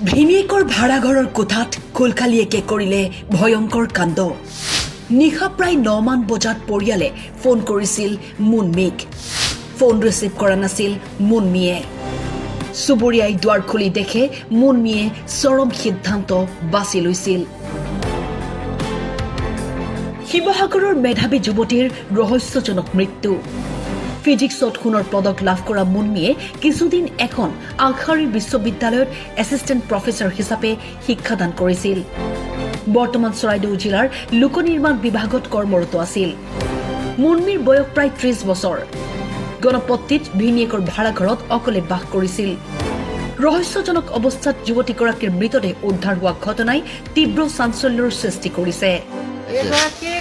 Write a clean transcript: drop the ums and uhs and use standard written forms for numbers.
ভিনীয়েকৰ ভাড়াঘৰৰ কোঠাত খুলখালীয়েকে কৰিলে ভয়ংকৰ কাণ্ড। নিশা প্ৰায় 9মান বজাত পৰিয়ালে ফোন কৰিছিল মুনমিক। ফোন ৰিচিভ কৰা নাছিল মুনমিয়ে। চুবুৰীয়াই দুৱাৰ খুলি দেখে, মুনমিয়ে চৰম সিদ্ধান্ত বাছি লৈছিল। শিৱসাগৰৰ মেধাৱী যুৱতীৰ ৰহস্যজনক মৃত্যু। ফিজিক্সত সোণৰ পদক লাভ কৰা মুনমিয়ে কিছুদিন এখন আগশাৰীৰ বিশ্ববিদ্যালয়ত এছিষ্টেণ্ট প্ৰফেচাৰ হিচাপে শিক্ষাদান কৰিছিল। বৰ্তমান চৰাইদেউ জিলাৰ লোক নিৰ্মাণ বিভাগত কৰ্মৰত আছিল। মুনমিৰ বয়স প্ৰায় 30 বছৰ। গণপট্টিত ভিনীয়েকৰ ভাড়াঘৰত অকলে বাস কৰিছিল। ৰহস্যজনক অৱস্থাত যুৱতীগৰাকীৰ মৃতদেহ উদ্ধাৰ হোৱা ঘটনাই তীব্ৰ চাঞ্চল্যৰ সৃষ্টি কৰিছে। এইগৰাকী